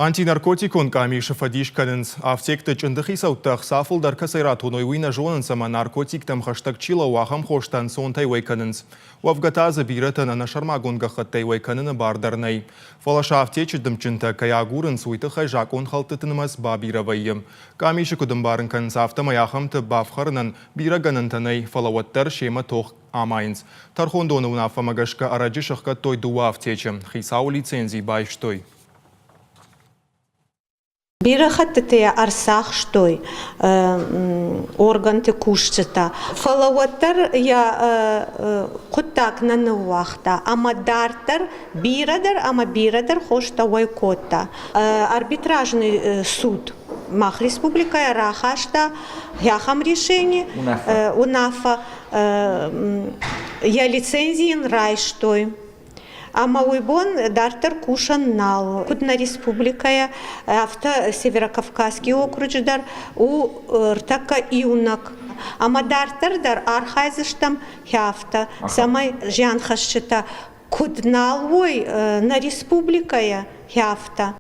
Антинаркотикон къамисы фӕдис кӕнынц. Афтекты чъынды хицӕуттӕ ӕхца фылдӕр кӕцӕй ратоной, уый нӕ зонынц ӕмӕ наркотиктӕм хӕстӕг чи лӕууы, ахӕм хостӕ ӕнцонтӕй уӕй кӕнынц. Уӕвгӕ та дзы бирӕтӕн ӕнӕсӕрмагонд гӕххӕттӕй уӕй кӕныны бар дӕр нӕй. Фӕлӕ сӕ афтечы дымджынтӕ кӕй агурынц, уый тыххӕй закъонхӕлдтыты нымӕц бабирӕ вӕййы. Къамисы куыд ӕмбарын кӕнынц, афтӕмӕй ахӕмты бафхӕрынӕн бирӕ гӕнӕнтӕ нӕй, фӕлӕ уӕддӕр семӕ тох амайынц. Тӕрхондоны уынаффӕмӕ гӕсгӕ ӕрӕджы сӕхгӕдтой дыууӕ афтечы, хицауы лицензи байстой. Бирӕ хӕттыты йӕ ӕрцахстой органты кусджытӕ, фӕлӕ уӕддӕр йӕ хъуыддаг нӕ ныууагъта ӕмӕ дарддӕр бирӕдӕр ӕмӕ бирӕдӕр хостӕ уӕй кодта. Арбитражный суд мах республикӕйӕ рахаста ахӕм решение, уынаффӕ, йӕ лицензи йын райстой. Ӕмӕ уый бон дарддӕр кусӕн нал. Куыд нӕ республикӕйӕ, афтӕ Северокавказский окруджы дӕр у ӕртӕккӕ иунӕг. Ӕмӕ дарддӕр дӕр архайдзыстӕм афтӕ, цӕмӕй зианхӕсджытӕ куыд нал уой нӕ республикӕйӕ, афтӕ.